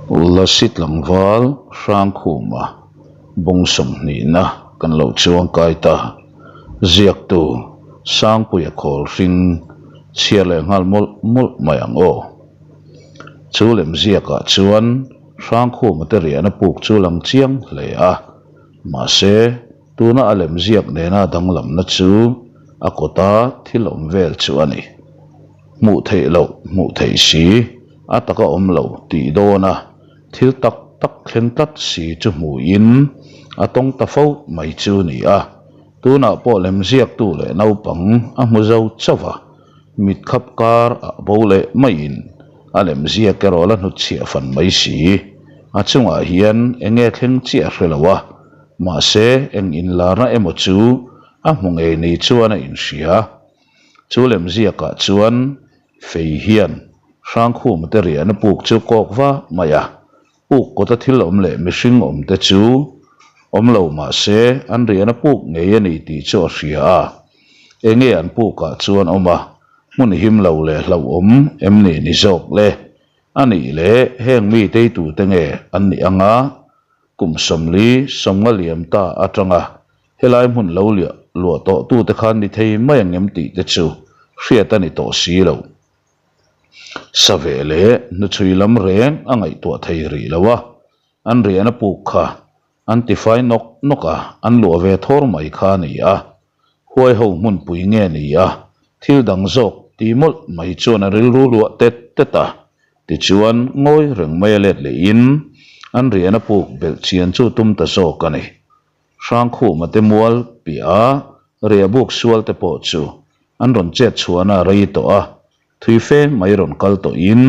Lasi tlangval Hrangkhuma bung sawmhnihna kan lo chuang kai ta. Ziaktu Sangpuia khawl hring chhiar leh nghal mawlh mawlh mai ang aw. Chu lemziakah chuan Hrangkhuma te riahna puk chu lang chiang hle a, mahse tuna a lemziak nena danglamna chu a kawta thil awm vel chu a ni. Hmuh theih loh hmuh theih si, a taka awm lo tih dawn a, thil tak tak thleng tlat si chu hmuhin a tawng ta fo mai chu ni a. Tunah pawh lemziaktu leh naupang a hmu zo chauh a, mit khap kar ah bo leh maiin a lemziak erawh la hnutchhiah fan mai si. A chungah hian eng nge thleng chiah hre lo a, mahse eng inlarna emaw chu a hmu ngei ni chuan a inhria. Chu lemziakah chuan fei hian Hrangkhuma te riahna puk chu kawk va mai a, puk kawta thil awm leh mihring awm te chu awm lo mah se an riahna puk ngei a ni tih chu a hria a. Enge an pukah chuan awm a, hmun him lo leh hlauhawm em ni ni zawk le? A nih leh heng mi teitute nge an nih anga kum sawmli sawmnga liam ta atanga Helai hmun lo liah luah tawh tute khan ni thei mai ang em tih te chu hriat a ni tawh si lo. Save leh hnuchhui lam reng a ngaihtuah thei rih lo a, an riahna puk kha an tifai nawk nawk a, an luah ve thawr mai kha a ni a. Huai ho hmunpui nge ni a, thil dang zawk ti mawlh mai chuan a rilru luah tet tet a. Tichuan ngawi reng mai a let lehin an riahna puk belh chian chu tum ta zawk a ni. Hrangkhuma te mual piah a riahbuk sual te pawh chu an rawn chet chhuahna a rei tawh a, thui fe mai rawn kal tawhin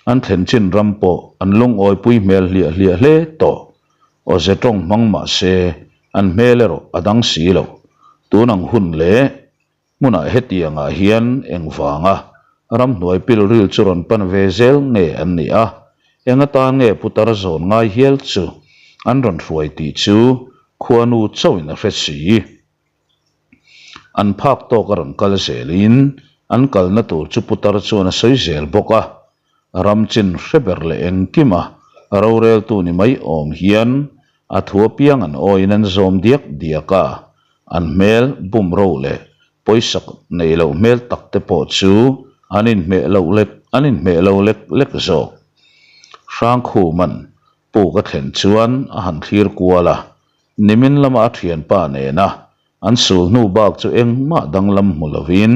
an thlen chin ram pawh an lungawipui hmel hliah hliah hle tawh. Awze tawng hmang mah se an hmel erawh a dang si lo. Tun ang hun leh Hmunah hetiangah hian engvanga ramhnuai pilril chu rawn pan ve zel nge an nih a, eng atan nge putar zawn ngai hial chu an rawn hruai tih chu khuanu chauhin a hre si. An phak tawk a rawn kal zelin an kalna tur chu putar chuan a sawi zel bawk a, ram chin hre ber leh engkima roreltu ni mai awm hian a thu apiang an awiin an zawm diak diak a, an hmel bum ro leh pawisak nei loh hmel tak te pawh chu an inhmeh loh lek an inhmeh lo lek lek zawk. Hrangkhuman puk a thlen chuan a han thlir kual a, nimin lama a thianpa nena An sul hnu bak chu engmah danglam hmu lovin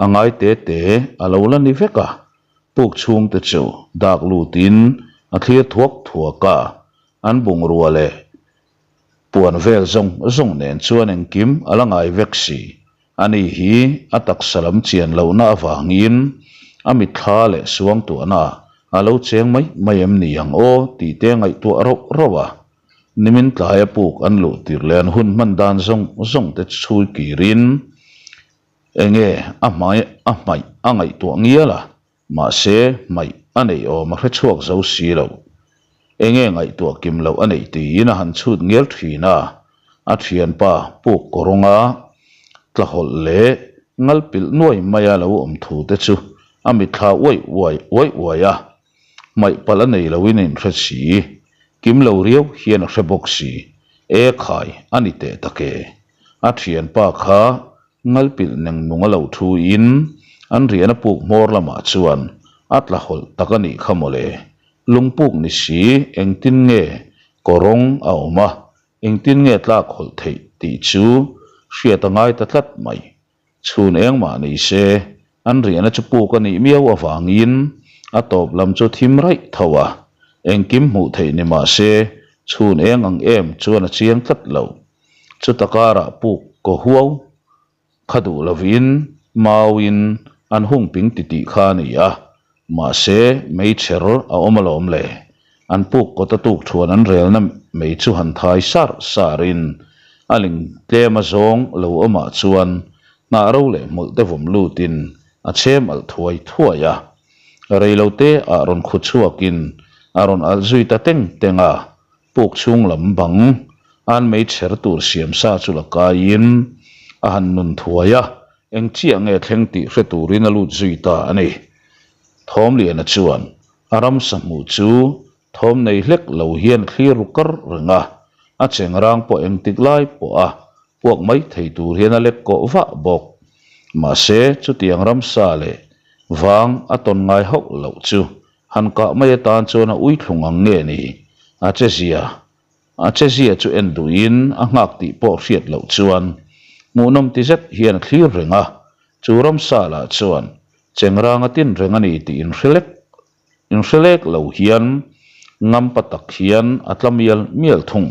a ngai te te a lo la ni vek a, puk chhungte chu dak lutin a thlir thuak thuak a, an bungrua leh puan vel zawng zawng nen chuan engkim a la ngai vek si. Ani hi a taksa lam chian lohna avangin a mitthla leh suangtuahna a lo cheng mai mai em ni ang aw tih te ngaihtuah rauh rauh a. Nimin tlaia puk an luh tirh leh an hun hman dan zawng zawng te chhui kirin enge a hmai a hmaih a ngaihtuah ngial a, mahse hmaih a neih awm a hre chhuak zo si lo. Enge ngaihtuah kim loh a neih tiin a han chhut ngial thin a, a thianpa puk kawrawnga tlahawlh leh ngal pilh nuai maia lo awm thu te chu a mitthla uai uai uai uai a. Hmaih palh a nei loin a inhre si, kim lo riau hian a hre bawk si, e khai a ni teh tak e. A thianpa kha ngalpilh neng nung a lo thu in an riahna puk hmawr lamah chuan a tla hawlh tak a nih kha mawle. Lungpuk ni si engtin nge kawrawng a awm a, engtin nge tlak hawlh theih tih chu hriat a ngai ta tlat mai. Chhun engmah ni se, an riahna chu puk a nih miau avangin a tawp lam chu thim raih tho a, engkim hmuh theih ni mah se chhun eng ang em chuan a chiang tlat lo. Chuta karah puk kaw huau kha duh lovin mauin an hung ping titih kha a ni a, mahse meichher a awm alawm le. An puk kawta tuk thuan an relna mei chu han thai sar sarin a ling tlem a zawng lo awmah chuan hnah ro leh hmawlh te vawm lutin a chhem alh thuai thuai a. Reilote ah rawn khu chhuakin a rawn alh zui ta teng teng a, puk chhung lam bang an meichher tur siam sa chu la kaiin a han nun thuai a, eng chiah nge thleng tih hre turin a lut zui ta a ni. Thawmliana chuan a ramsa hmuh chu. Thawm nei hlek lo hian thlir ru kar reng a, a chengrang pawh engtik lai pawh a puak mai thei tur hian a lek kawh vah bawk. Mahse, chutiang ramsa leh vang a tawn ngai hauh loh chu han kah mai atan chuan a uithlung ang nge ni? A che zia A chezia chu en duhin a nghak tih pawh hriat loh chuan hmuhnawm ti zet hian a thlir reng a, chu ramsa lah chuan chengrang a tin reng a ni tih inhre lek inhre lek lo hian ngampa tak hian a tla mial mial thung.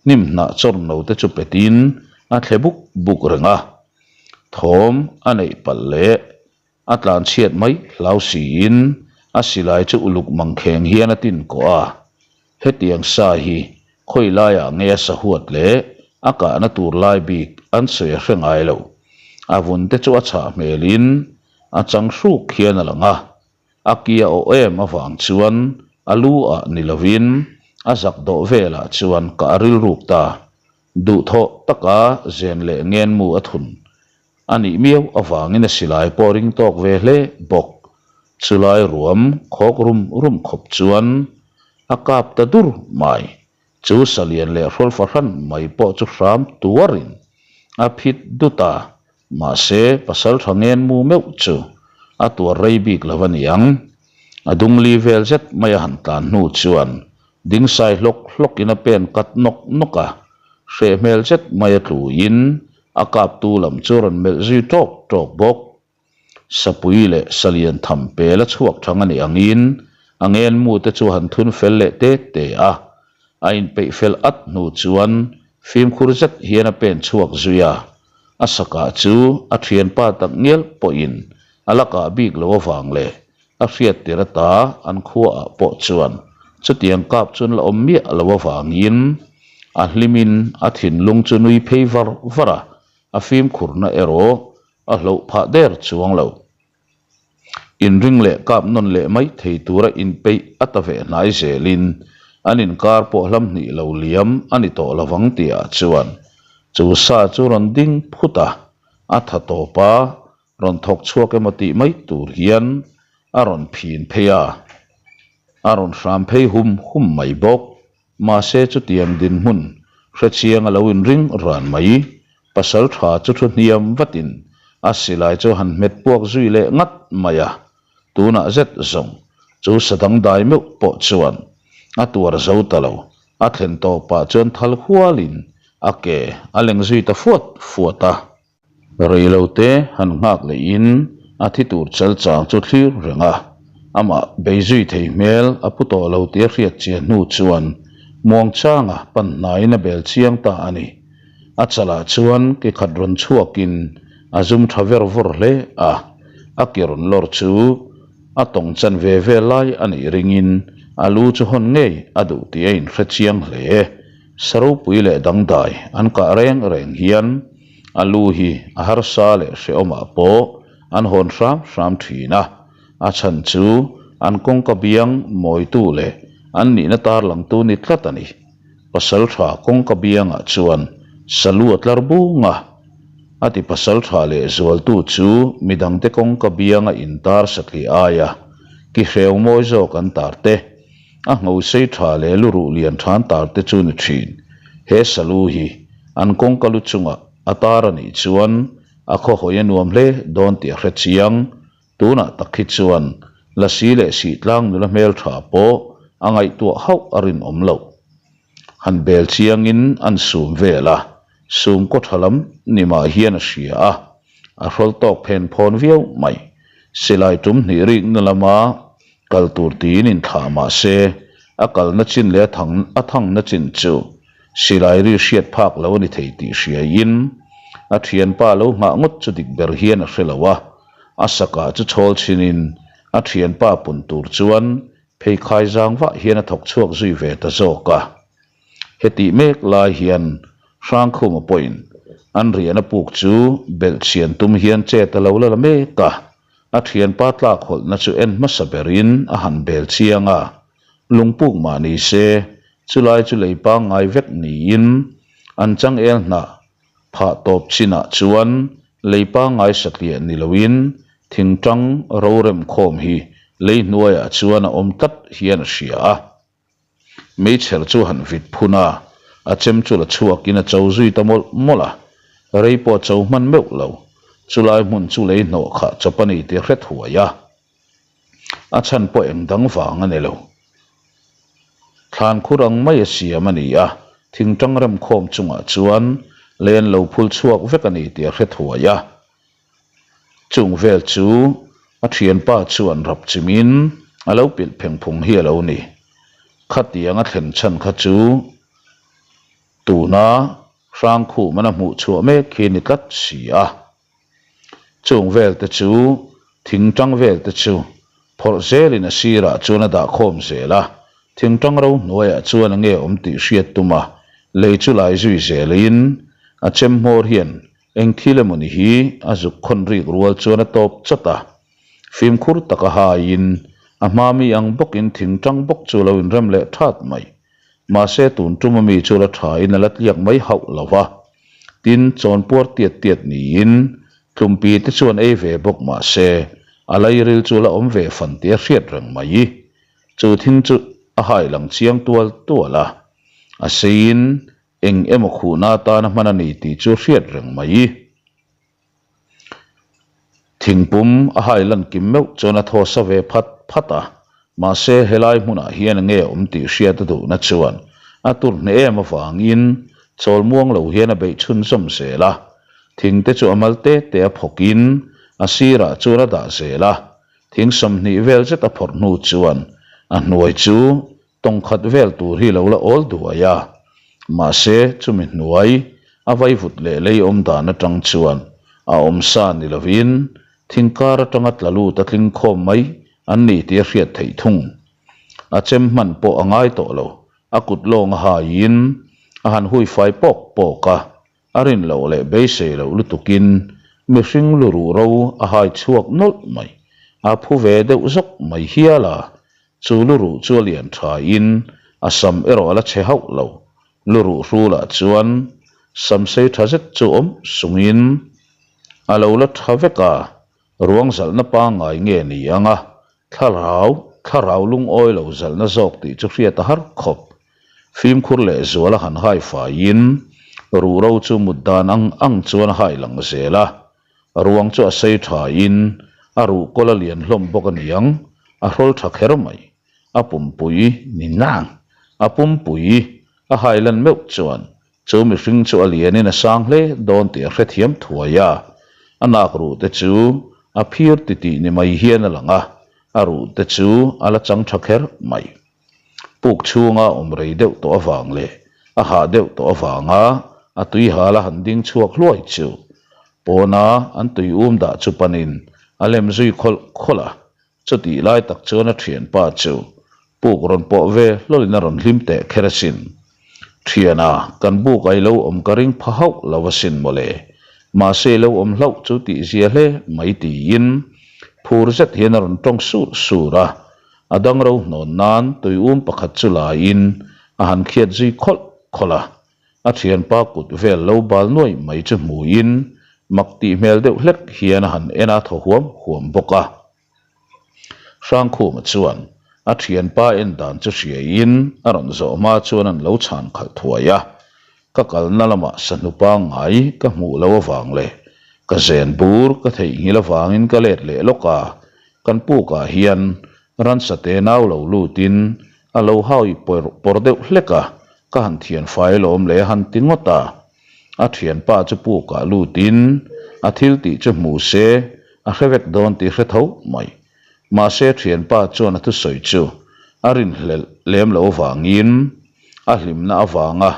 Hnim hnah chawr no te chu petin a thle buk buk reng a, thawm a neih palh leh A tlanchhiat mai hlau siin a silai chu uluk mangkheng hian a tin kawh a. Hetiang sa hi khawi laiah nge a sahuat leh a kahna tur lai bik an sawi a hre ngai lo. A vun te chu a chhah hmelin a chang hruk hian a lang a. A ki a awh em avang chuan a lu ah ni lovin a zak dawh velah chuan kah a rilruk ta. Duhthawh taka zen leh ngenmu a thun A nih miau avangin a silai pawh ring tawk ve hle bawk. Chulai ruam khawk rum rum khawp chuan a kap ta dur mai. Chu salian leh hrawl fahran mai pawh chu hram tuarin a phit dut a, mahse pasal tha ngen mu meuh chu a tuar rei bik lo a niang. A dungli vel zet mai a han tlan hnu chuan dingsai hlawk hlawkin a pen kat nawk nawk a, hreh hmel zet mai a tluin A kaptu lam chu rawn melh zui tawk tawk bawk. Sapui leh salian tham pel a chhuak thang a nih angin a ngenmu te chu han thun fel leh te te a. A inpeih fel at hnu chuan fimkhur zet hian a pen chhuak zui a. A sakah chu a thianpa tak ngial pawhin a la kah bik lo avang leh a hriat tir ata an khuaah pawh chuan chutiang kap chuan la awm miah lo avangin a hlimin a thinlung chu nui phei var var a, a fimkhurna erawh a hloh phah der chuang lo. Inring leh kap nawn leh mai thei tura inpeih a ta ve hnai zelin an inkar pawh hlam hnih lo liam a ni tawh lovang tihah chuan chu sa chu rawn ding phut a, a tha tawp a, Rawn thawk chhuak emaw tih mai tur hian a rawn phin phei a, a rawn hram phei hum hum mai bawk. Mahse chutiang dinhmun hrechiang a lo inring ran mai. Pasal tha chu thu hniam vatin a silai chu han hmet puak zui leh ngat mai a, tunah zet zawng chu sa dangdai meuh pawh chuan a tuar zo ta lo. A thlen tawpah chuan thal hualin a ke a leng zui ta fuat fuat a. Reilote han nghak lehin a thi tur chal chang chu thlir reng a, amah bei zui thei hmel a pu tawh lo tih a hriat chian hnu chuan muangchanga pan hnaiin a bel chiang ta a ni. A chalah chuan ke khat rawn chhuakin a zum tha ver vawr hle a, a ke rawn lawr chu a tawng chan ve ve lai a nih ringin a lu chu hawn ngei a duh tih a inhre chiang hle. Saropui leh dangdai an kah reng reng hian a lu hi a harsa leh hrehawmah pawh an hawn hram hram thin a, a chhan chu an kawngka biang mawitu leh an nihna tarlangtu ni tlat a ni. Pasaltha kawngka biangah chuan salu a tlar bung a, a ti pasaltha leh zualtu chu midangte kawngka bianga intar satliah aia ki hreu mawi zawk an tar te. A ngho sei tha leh lu ruh lian than tar te chu ni thin. He salu hi an kawngka lu chungah a tar a nih chuan a khaw hawi a nuam hle dawn tih a hre chiang. Tunah tak hi chuan lasi leh sihtlang nula hmel tha pawh a ngaihtuah hauh a rinawm loh. Han bel chiangin an sum vel a, sum kaw tha lam ni mah hian a hria a, a hrawl tawk phen phawn viau mai. Silai tum hnih rikna lama Kal tur tiin inthlah mah se, a kalna chin leh a thang a thangna chin chu silai ri hriat phak lo a ni thei tih hriaiin a thianpa lo nghah ngawt chu dik ber hian a hre lo a, a sakah chu chhawl chhinin a thianpa pun tur chuan pheikhai zang vah hian a thawk chhuak zui ve ta zawk a. Hetih mek lai hian Hrangkhuma pawhin an riahna puk chu belhchian tum hian chet a lo la la mek a. A thianpa tlak hawlhna chu en hmasa berin a han bel chiang a, lungpuk mah ni se, chulai chu lei pangngai vek niin an changel hnah phah tawp chinah chuan lei pangngai satliah ni loin thingtang rorem khawm hi lei hnuaiah chuan a awm tlat hian a hria a. Meichher chu a han vit phun a, a chem chu la chhuakin a cho zui ta mawlh mawlh a. Rei pawh a cho hman meuh lo. Chulai hmun chu lei hnawh khah chawp a ni tih a hre thuai a. A chhan pawh eng dang vang a ni lo. Thlan khur ang mai a siam a ni a, thingtang remkhawm chungah chuan lei an lo phul chhuak vek a ni tih a hre thuai a. Chung vel chu a thianpa chuan rap chimin a lo pilh pheng phung hi a lo ni. Khatiang a thlen chhan kha chu tuna Hrangkhum an a hmuh chhuah mek hi a ni tlat si a. Chung vel te chu thing tang vel te chu phawrh zelin a sirah chuan a dah khawm zel a, thing tang ro hnuaiah chuan a nge awm tih hriat tum a, lei chu lai zui zelin a chem hmawr hian eng thil emaw ni hi a zuk khawn rik rual chuan a tawp chawt a. Fimkhur taka haiin a hma mi ang bawkin thing tang bawk chu a lo inrem leh that mai. Mahse tun tum ami chu la thain a la tliak mai hauh lo va. Tin, chawnpuar tiat tiat niin tlumpi te chuan ei ve bawk mahse a lairil chu la awm ve fan tih a hriat reng mai. Chu thing chu a hai lang chiang tual tual a. A seiin eng emaw khuhna atana hman a ni tih chu a hriat reng mai. Thingpum a hai lan kim meuh chuan a thaw sa ve phat phat a, mahse helai hmunah hian enge awm tih hriat a duhna chuan a tur hneh em avangin chawl muang lo hian a beih chhunzawm zel a. Thing te chu a mal te te a phawkin a sirah chuan a dah zel a, thing 20 vel zet a phawrh hnu chuan a hnuai chu Tawng khat vel tur hi lo la awl duai a, mahse chumi hnuai a vaivut leh lei awm dan atang chuan a awm sa ni lovin thing kar atanga tla lut a tling khawm mai an ni tih a hriat theih thung. A chem hman pawh a ngai tawh lo, a kut lawng a haiin a han hui fai pawk pawk a, a rin loh leh beisei loh lutukin mihring lu ruh ro a hai chhuak nawlh mai, a phu ve deuh zawk mai hial a, Chu lu ruh chu a lian tha in a sam erawh a la chhe hauh lo. Lu ruh hrulah chuan sam sei tha zet chu awm sungin a lo la tha vek a, ruang zalhna pangngai nge ni ang a, thlarau, thlarau lungawi lo zalhna zawk tih chu hriat a har khawp. Fimkhur leh zual a han hai faiin ruhro chu mut dan ang ang chuan a hai lang zel a, Ruang chu a sei thain a ruhkawl a lian hlawm bawk a niang, a hrawl tha kher mai. A pumpui ni nang. A pumpui a hailan meuh chuan chu mihring chu a lianin a sang hle dawn tih a hrethiam thuai a. A nak ruh te chu a phir titih ni mai hian a lang a, a ruh te chu a la chang tha kher mai. Puk chhunga awm rei deuh tawh avang leh a hah deuh tawh avanga a tui hal a han ding chhuak hluai chu pawna an tui um dah chu panin a lem zui khawlh khawlh a, chutih lai tak chuan a thianpa chu puk rawn pawh ve hlawlin a rawn hlim teh kher asin. Thiana, kan buk ai lo awm ka ring pha hauh lo asin mawle. Mahse i lo awm hlauh chu tih zia hle mai tiin phur zet hian a rawn tawng sur sur a, A dang ro hnawn nan tui um pakhat chu laiin a han khiat zui khawlh khawlh a. A thianpa kut vel lo bal nuai mai chu hmuin mak tih hmel deuh hlek hian a han en a thaw huam huam bawk a. Hrangkhuma chuan a thianpa en dan chu hriaiin a rawn zawh hma chuan an lo chhan khalh thuai a. Ka kalna lamah sahnu pangngai ka hmuh loh avang leh ka zen bur ka theihnghilh avangin ka let leh lawk a, Kan pukah hian ransa te nau lo lutin a lo hawi pawr deuh hlek a, ka han thian fai lawm leh a han ti ngawt a. A thianpa chu pukah lutin a thil tih chu hmu se a hre vek dawn tih hre tho mai. Mahse thianpa chuan a thusawi chu a rinhlelh lem lo avangin a hlimna avanga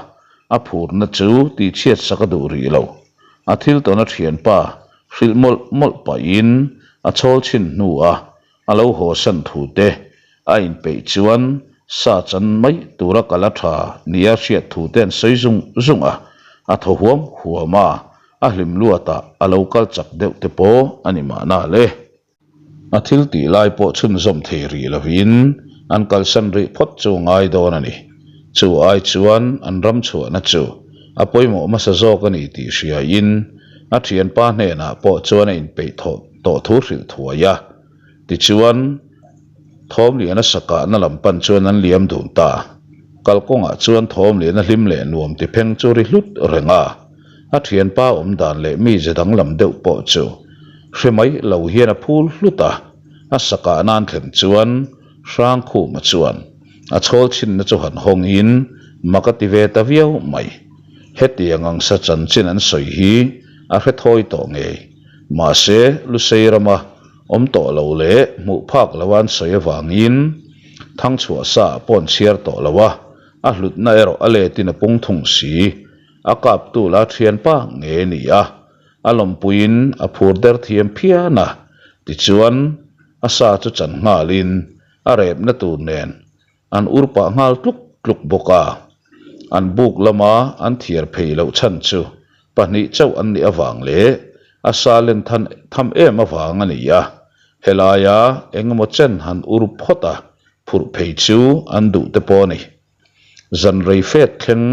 a phurna chu tihchhiat sak a duh rih lo. A thil tawn a thianpa hrilh mawlh mawlh pahin a chhawl chhin hnu a a lo haw san thu te a inpeih chuan sa chan mai tura kal a tha nia hriat thu te an sawi zung zung a, a thaw huam huam a, a hlim luatah a lo kal chak deuh te pawh a ni mahna le. A thil tih lai pawh chhunzawm thei rih lovin an kalsan rih phawt chu a ngai dawn a ni. Chu ai chuan an ram chhuahna chu a pawimawh hmasa zawk a ni tih hriain a thianpa hnenah pawh chuan a inpeih thawh tawh thu hrilh thuai a. Tichuan, Thawmliana sakahna lam pan chuan an liam dun ta. Kalkawngah chuan thawm lian a hlim leh nuam ti pheng chu ri hlut reng a, a thianpa awm dan leh mize danglam deuh pawh chu hre mai lo hian a phul hlut a, a sakah nan thlen chuan Hrangkhuma chuan a chhawl chhinna chu han hawngin mak a ti ve ta viau mai. Hetiang ang sa chanchin an sawi hi a hre thawi tawh ngei. Mahse, Lusei rama awm tawh lo leh hmuh phak lo an sawi avangin Thangchhuah sa ah pawh an chhiar tawh lo a, a hlutna erawh a letin a pung thung si. A kaptu la thianpa nge ni a, a lawmpuiin a phur der thiam phian a, tichuan a sa chu chan nghalin a repna tur nen an ur pah nghal tluk tluk bawk a. An buk lama an thiar phei loh chhan chu pahnih chauh an nih avang leh a sa len than tham em avang a ni a, helaia engemaw chen han ur phawt a phurh phei chu an duh te pawh a ni. Zan rei fet thleng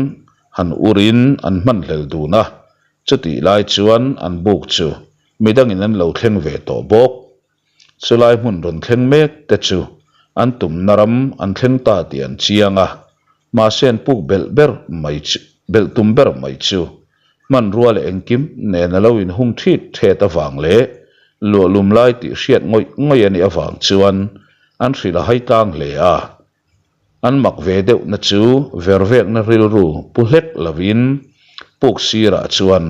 han urin an hmanhlel dun a, chutih lai chuan an buk chu midangin an lo thleng ve tawh bawk. Chulai hmun rawn thleng mek te chu an tumna ram an thleng ta tih an chiang a, mahse an puk belh ber mai chu belh tum ber mai chu hmanrua leh engkim nen a lo inhung thit thet avang leh luahlum lai tih hriat ngawih ngawih a nih avang chuan an hrilh a hai tlang hle a. An mak ve deuhna chu vervekna rilru pu hlek lovin puk sirah chuan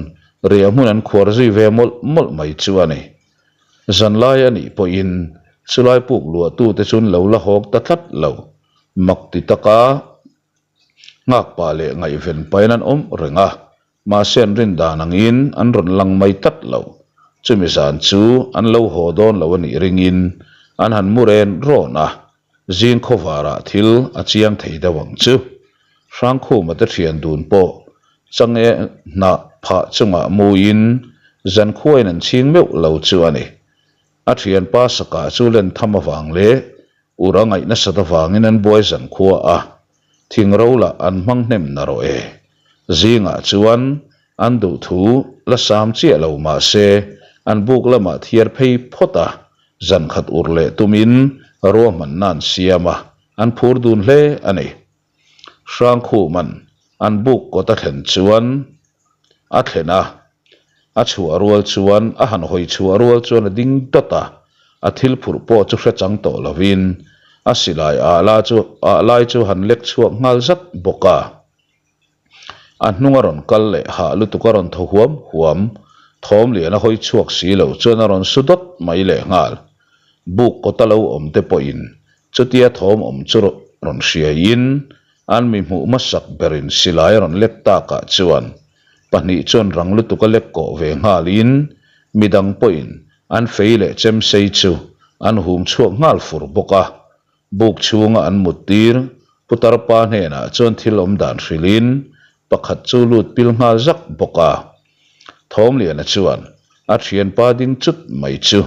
riah hmun an khuar zui ve mawlh mawlh mai chu a ni. Zanlai a nih pawhin chulai puk luahtute chu an lo la hawk ta tlat lo. Mak ti taka nghak pah leh ngaihven pahin an awm reng a, Mahse an rin dan angin an rawn lang mai tlat lo. Chumi zan chu an lo haw dawn lo a nih ringin an han mu ren rawn a, zing khawvarah thil a chiang thei deuh ang chu. Hrangkhuma te thian dun pawh change hnah phah chungah muin zan khuain an chhing meuh lo chu a ni. A thianpa sakah chu len tham avang leh ur a ngaih nasat avangin an buai zan khua a, thing ro lah an hmang hnem na rawh e. Zingah chuan an duhthu la sam chiah lo mah se an buk lamah thiar phei phawt a, zan khat ur leh tumin ruahmanna an siam a, an phur dun hle a ni. Hrangkhuman an buk kawt a thlen chuan a thlen a, a chhuah rual chuan a han hawi chhuah rual chuan a ding dawt a, a thil phurh pawh chu hre chang tawh lovin a silai ah la chu ah lai chu han lek chhuak nghal zat bawk a. A hnung a rawn kal leh hah lutuk a rawn thaw huam huam, thawm lian a hawi chhuak si lo chuan a rawn su dawt mai leh nghal. Buk kawta lo awm te pawhin Chutia thawm awm chu rawn hriaiin an mi hmuh hmasak berin silai a rawn lek takah chuan pahnih chuan rang lutuk a lek kawh ve nghalin midang pawhin an fei leh chemsei chu an hum chhuak nghal fur bawk a. Buk chhunga an mut tir putar pa hnenah chuan thil awm dan hrilhin pakhat chu lut pil nghal zak bawk a. Thawmliana chuan a thianpa ding chut mai chu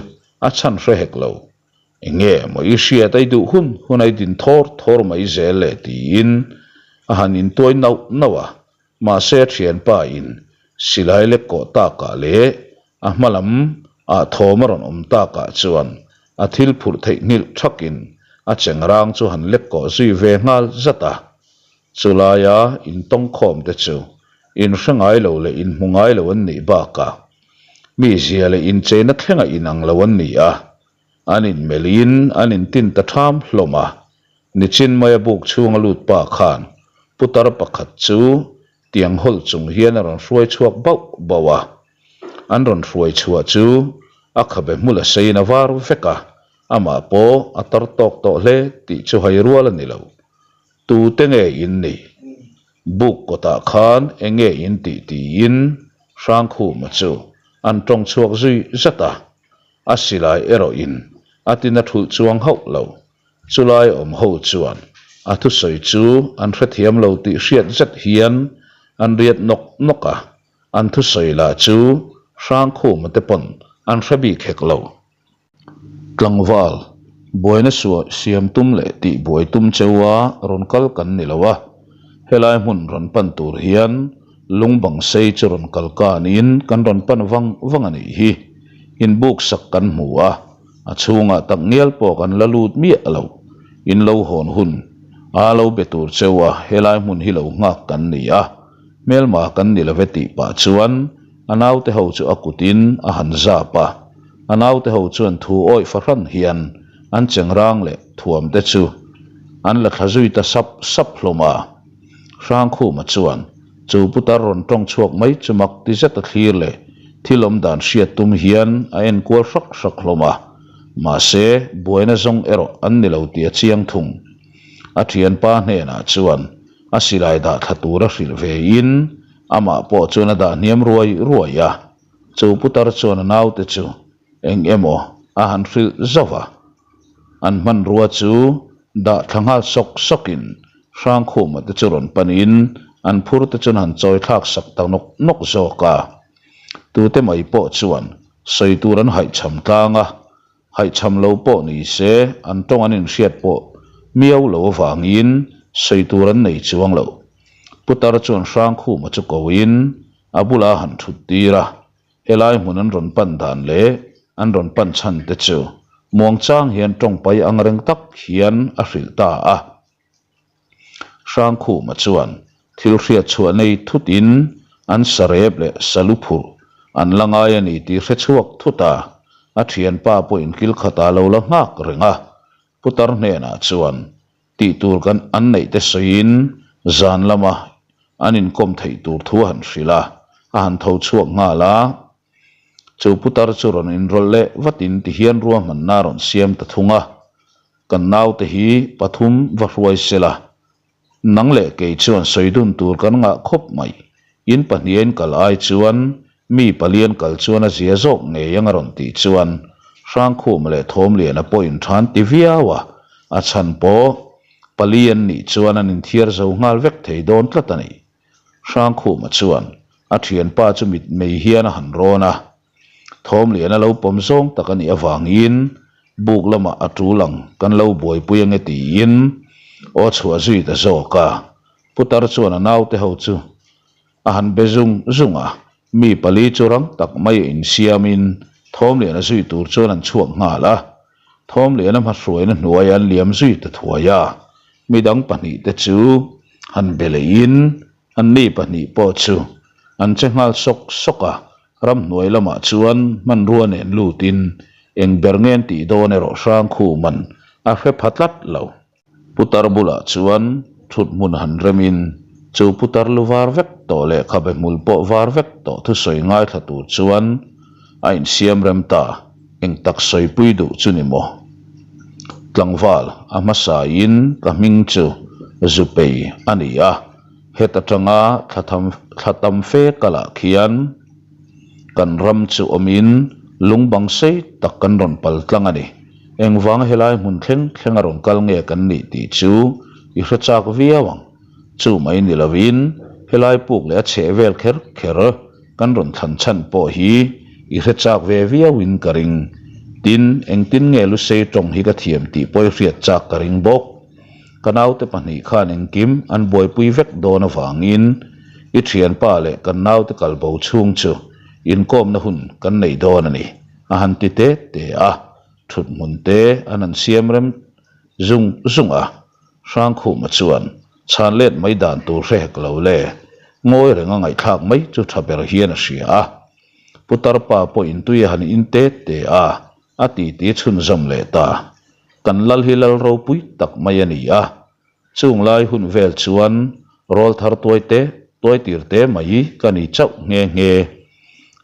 a chhan hre hek lo. Enge maw i hriat ai duh hun hun ai din thawr thawr mai zel le tiin a han intuai nauh nauh a, mahse a thianpa in silai lek kawh takah leh a hma lam ah thawm a rawn awm takah chuan a thil phurh theih nghilh thakin a chengrang chu han lek kawh zui ve nghal zat a. Chulaia intawngkhawm te chu inhre ngai lo leh inhmu ngai lo an nih bakah mi zia leh incheina thlenga inang lo an ni a, an inmelhin an intin ta ṭham hlawm a. Nichin maia buk chhunga lut pa khan putar pakhat chu tiang hawlh chung hian a rawn hruai chhuak bauh bauh a, an rawn hruai chhuah chu a khabe hmul a seiin a var vek a, amah pawh a tar tawk tawh hle tih chu hai rual a ni lo. Tute nge in nih? Buk kawtah khan eng nge in tih tiin Hrangkhuma chu an tawng chhuak zui zat a, a silai erawhin a tina thulh chuang hauh lo. Chulai awm ho chuan a thusawi chu an hrethiam lo tih hriat zet hian an riat nawk nawk a, an thusawi lah chu Hrangkhuma te pawn an hre bik hek lo. Tlangval, buaina suah siam tum leh tih buai tum cheua rawn kal kan ni lo a, helai hmun rawn pan tur hian lung bang sei chu rawn kal kanin kan rawn pan vang vang a nih hi. Inbuk sak kan hmu a, a chhungah tak ngial pawh kan la lut miah lo. In lo hawn hun. A lo be tur cheu a, helai hmun hi lo nghak kan ni a, hmelma kan ni love tih pah chuan a naute ho chu a kutin a han zap a. A naute ho chuan thu awih fahran hian an chengrang leh thuam te chu an la thla zui ta sap sap hlawm a. Hrangkhuma chuan chu putar rawn tawng chhuak mai chu mak ti zet a thlir leh thil awm dan hriat tum hian a en kual hrak hrak hlawm a. Mahse, buaina zawng erawh an ni lo tih a chiang thung. A thianpa hnenah chuan a silai dah thla tur a hrilh ve in amah pawh chuan a dah hniam ruai ruai a. Chu putar chuan a naute chu eng emaw a han hrilh zauh a. An hmanrua chu dah thla nghal sawk sawkin Hrangkhuma te chu rawn panin an phur te chuan han chawi thlak sak ta nawk nawk zawk a. Tute mai pawh chuan sawi tur an haihchham tlang a, haihchham lo pawh ni se an tawng an inhriat pawh miau lo avangin sawi tur an nei chuang lo. Putar chuan Hrangkhuma chu koin a bulah a han thut tir a, Helai hmun an rawn pan dan leh an rawn pan chhan te chu muangchang hian tawngpai ang reng tak hian a hrilh ta a. Hrangkhuma chuan thil hriat chhuah nei thutin an sarep leh salu phurh an la ngai a ni tih hre chhuak thut a, a thianpa pawhin kil khatah lo la nghak reng a. Putar hnenah chuan Tih tur kan an neih te sawiin zan lama an inkawm theih tur thu a han hrilh a, a han tho chhuak nghal a. Chu putar chu rawn inrawlh leh vatin tihian ruahmanna a rawn siam ta thung a, Kan naute hi pathum va hruai sela, nang leh kei chuan sawi dun tur kan ngah khawp mai. In pahnihin kal ai chuan mi palian kal chuan a zia zawk ngei ang a rawn tih chuan Hrangkhuma leh Thawmliana pawh inthan ti viau a, a chhan pawh pali an nih chuan an inthiar zo nghal vek thei dawn tlat a ni. Hrangkhuma chuan a thianpa chu mitmei hian a han rawn a, Thawmliana lo pawm zawng tak a nih avangin buk lamah a tul ang kan lo buaipui ange tiin aw chhuah zui ta zawk a, putar chuan a naute ho chu A han be zung zung a, mi pali chu rang tak mai a insiamin Thawmliana zui tur chuan an chhuak nghal a. Thawmliana hmahruaina hnuaia an liam zui ta thuai a, midang pahnihte chu han be leihin anni pahnih pawh chu an che nghal sawk sawk a, ramhnuai lamah chuan hmanrua nen lutin eng ber nge an tih dawn erawh Hrangkhuman a hre pha tlat lo. Putar bulah chuan thut hmun han remin chu putar lu var vek tawh leh khabe hmul pawh var vek tawh thusawi ngaithla tur chuan a insiam rem ta, eng tak sawipui duh chu ni maw? Tlangval a hmasain ka hming chu Zupei a ni a, heta tanga thla tam fe kalah khian Kan ram chu awmin lung bang sei tak kan rawn pal tlang a ni. Engvanga helai hmun thleng thleng a rawn kal nge kan nih tih chu i hre chak viau ang. Chu mai ni lovin helai puk leh a chheh vel kher kher kan rawn thlan chhan pawh hi i hre chak ve viauin ka ring. Tin, engtin nge Lusei tawng hi ka thiam tih pawh i hriat chak ka ring bawk. Ka naute pahnih khan engkim an buaipui vek dawn avangin i thianpa leh kan naute kalbo chhung chu inkawmna hun kan nei dawn a ni, a han ti te te a. Thut hmun te an han siam rem zung zung a, Hrangkhuma chuan chhan let mai dan tur hre hek lo le, ngawi renga ngaihthlak mai chu tha ber hian a hria a. Putarpa pawhin tui a han in te te a, A titi chhunzawm leh ta. Kan lal hi lal ropui tak mai a ni a. Chung lai hun vel chuan rawl thar tuai te, tuai tir te mai ka ni chauh nghe nghe.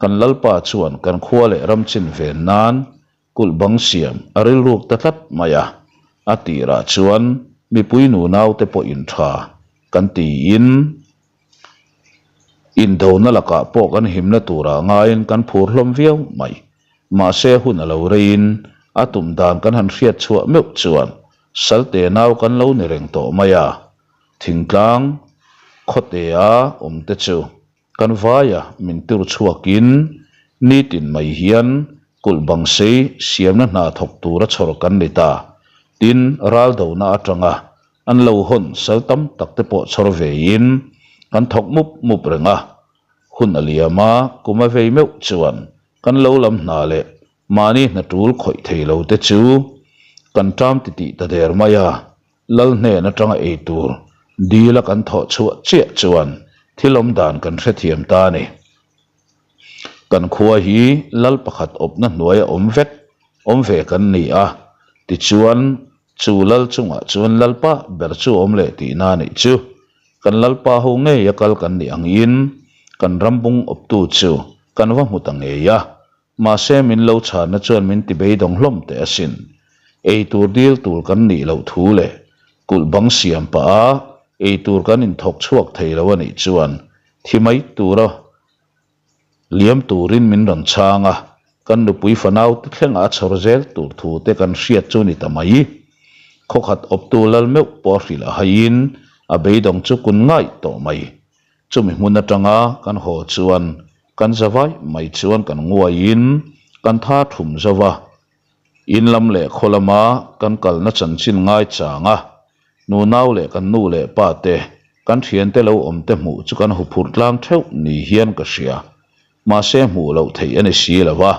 Kan lalpa chuan kan khua leh ram chin ven nan kulh bang siam a rilruk ta tlat mai a. A tirah chuan mipui nunau te pawh in tha kan tiin Indona lakah pawh kan himna turah ngaiin kan phur hlawm viau mai. Mahse hun a lo reiin a tum dan kan han hriat chhuah meuh chuan Salte nau kan lo ni reng tawh mai a. Thingtlang khawtea awmte chu kan vaia min tur chhuakin nitin mai hian kulh bang sei siamna hna thawk tura chhawr kan ni ta. Tin, raldona atanga An lo hawn sal tam tak te pawh chhawr veiin kan thawk mup mup reng a, hun a liam a, kum a vei meuh chuan kan lo lam hna leh mahni hna tul khawih thei lo te chu kan ṭam titih ta der mai a. Lal hnen atanga ei tur dila kan thawh chhuah chiah chuan thil awm dan kan hrethiam ta a ni. Kan khua hi lal pakhat awpna hnuaia awm vek awm ve kan ni a, tichuan chu lal chungah chuan lalpa ber chu awm leh tihna a nih chu. Kan lalpa ho ngeia kal kan nih angin kan rambung awptu chu kan va hmu ta ngei a, Mahse min lo chhanna chuan min ti beidawng hlawm teh asin. Ei tur dil tur kan nih loh thu leh kulh bang siam pah a ei tur kan inthawk chhuak thei lo a nih chuan thi mai tura liam turin min rawn chhang a, kan nupui fanau te thlengah a chhawr zel tur thu te kan hriat chu ni ta mai. Khawkhat awptu lal meuh pawh a hrilh a haiin a beidawng chu kun ngaih tawh mai. Chumi hmun atanga kan haw chuan kan zavai mai chuan kan nguaiin kan tha thum zo va, in lam leh khaw lama kan kalna chanchin ngai chang a, nunau leh kan nu leh pa te, kan thiante lo awm te hmuh chu kan huphurh tlang theuh ni hian ka hria. Mahse hmuh loh theih a ni si lo va.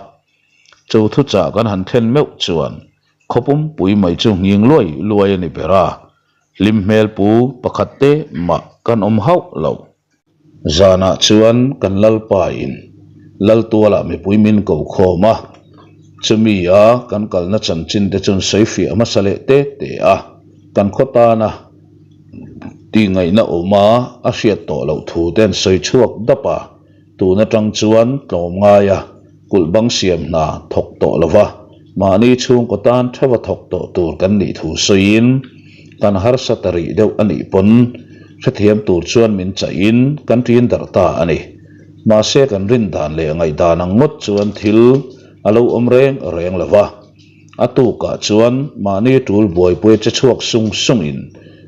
Chu thuchah kan han thlen meuh chuan khaw pumpui mai chu nghing luai luai a ni ber a, Hlim hmel pu pakhat te mah kan awm hauh lo. Zanah chuan kan Lalpa in Laltualah mipui min ko khawm a, chumi a kan kalna chanchin te chuan sawi fiah hmasa leh te te a, kan khaw tana tihngaihna awm a a hriat tawh loh thu te an sawi chhuak dap a. Tun atang chuan tlawm ngaia kulh bang siam hna thawk tawh lova mahni chhungkaw tan theuha thawk tawh tur kan nih thu sawiin kan harsa ta rih deuh a nih pawn hrethiam tur chuan min chahin kan ṭin darh ta a ni. Mahse kan rin dan leh ngaihdan ang ngawt chuan thil a lo awm reng reng lova, a tukah chuan mahni ṭul buaipui che chhuak sung sungin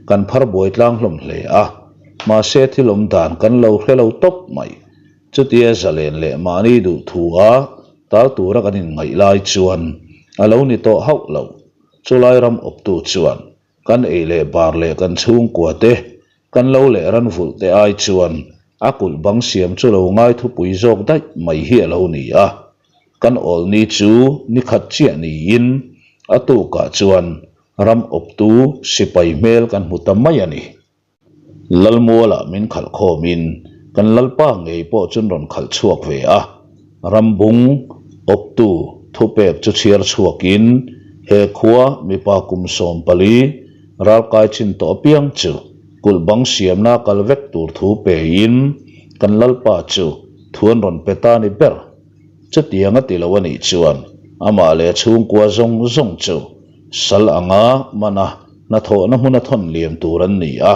kan phar buai tlang hlawm hle a. Mahse thil awm dan kan lo hre lo tawp mai. Chutia zalen leh mahni duh thu a tal tura kan inngaih lai chuan a lo ni tawh hauh lo. Chulai ram awptu chuan kan ei leh bar leh kan chhungkua te, kan lo leh ran vulh te ai chuan a kulh bang siam chu lo ngai thupui zawk daih mai hi a lo ni a. Kan awl ni chu ni khat chiah niin a tukah chuan ram awptu sipai hmel kan hmu ta mai a ni. Lalmualah min khalh khawmin kan Lalpa ngei pawh chun rawn khalh chhuak ve a, Rambung awptu thupek chu chhiar chhuakin he khua mipa kum 14 ralkai chin tawh apiang chu kulh bang siamna kal vek tur thu pein kan Lalpa chu thu an rawn pe ta ni ber. Chutiang a ti lo a nih chuan amah leh a chhungkua zawng zawng chu sal anga mana hnathawhna hmuna thawn liam tur an ni a,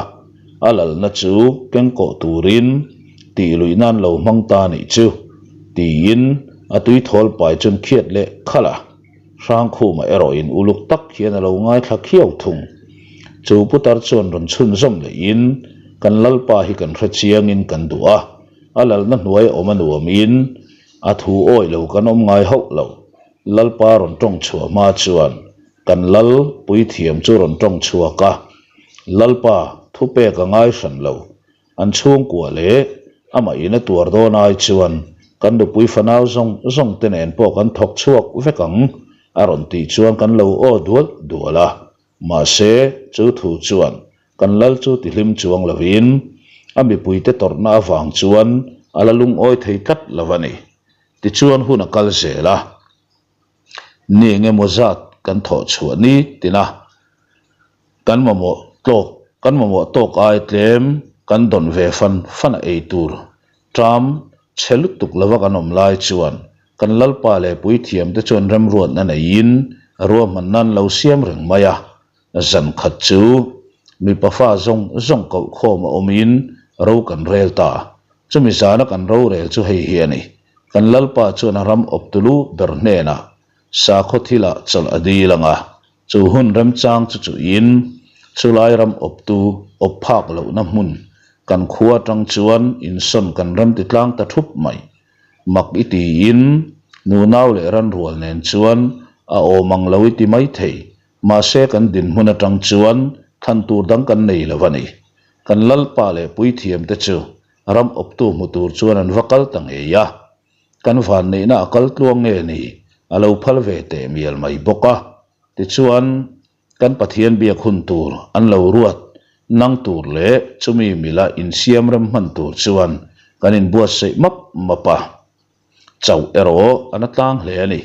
a lalna chu kengkawh turin tih luih nan lo hmang ta nih chu, tiin a tui thawl pai chuan khiat leh khalh a. Hrangkhuma erawhin uluk tak hian a lo ngaithla khiau thung. Chu putar chuan rawn chhunzawm lehin, Kan Lalpa hi kan hre chiangin kan duh a, a lalna hnuai awm a nuamin a thu awih lo kan awm ngai hauh lo. Lalpa rawn tawng chhuah hma chuan Kan lal puithiam chu rawn tawng chhuak a, Lalpa, thupek a ngai hran lo. An chhungkua leh amah in a tuar dawn ai chuan kan nupui fanau zawng zawng te nen pawh kan thawk chhuak vek ang, a rawn tih chuan kan lo aw dual dual a. Mahse, chu thu chuan kan lal chu tihlim chuang lovin a mipuite tawrhna avang chuan a la lungawi thei tlat lo a ni. Tichuan hun a kal zel a. Ni engemaw zat kan thawh chhuah ni tina kan mamawh tlawk kan mamawh tawk ai tlem kan dawn ve fan fan a ei tur ṭam chhe lutuk lova kan awm lai chuan kan Lalpa leh Puithiamte chuan remruatna neiin ruahmanna an lo siam reng mai a. Zan khat chu mipa fa zawng zawng koh khawm a awmin ro kan rel ta. Chumi zana kan rorel chu hei hi a ni. Kan Lalpa chuan a ram awp tulu ber hnenah sakhaw thilah chawlh a dil ang a, chu hun remchang chu chuhin chulai ram awptu awp phak lohna hmun kan khua atang chuan insawn kan rem ti tlang ta thup mai. Mak i tiin nunau leh ranrual nen chuan a awm ang lo i ti mai thei. Mahse kan dinhmun atang chuan thlan tur dang kan nei lo a ni. Kan Lalpa leh puithiamte chu Ram awptu hmu tur chuan an va kal ta ngei a, kan vanneihna a kal tluang nge ni a lo phal ve teh mial mai bawk a. Tichuan, Kan Pathian biak hun tur an lo ruat nang tur leh chumi mila insiam rem hman tur chuan kan inbuatsaih map map a. Chauh erawh a na tlang hle a ni.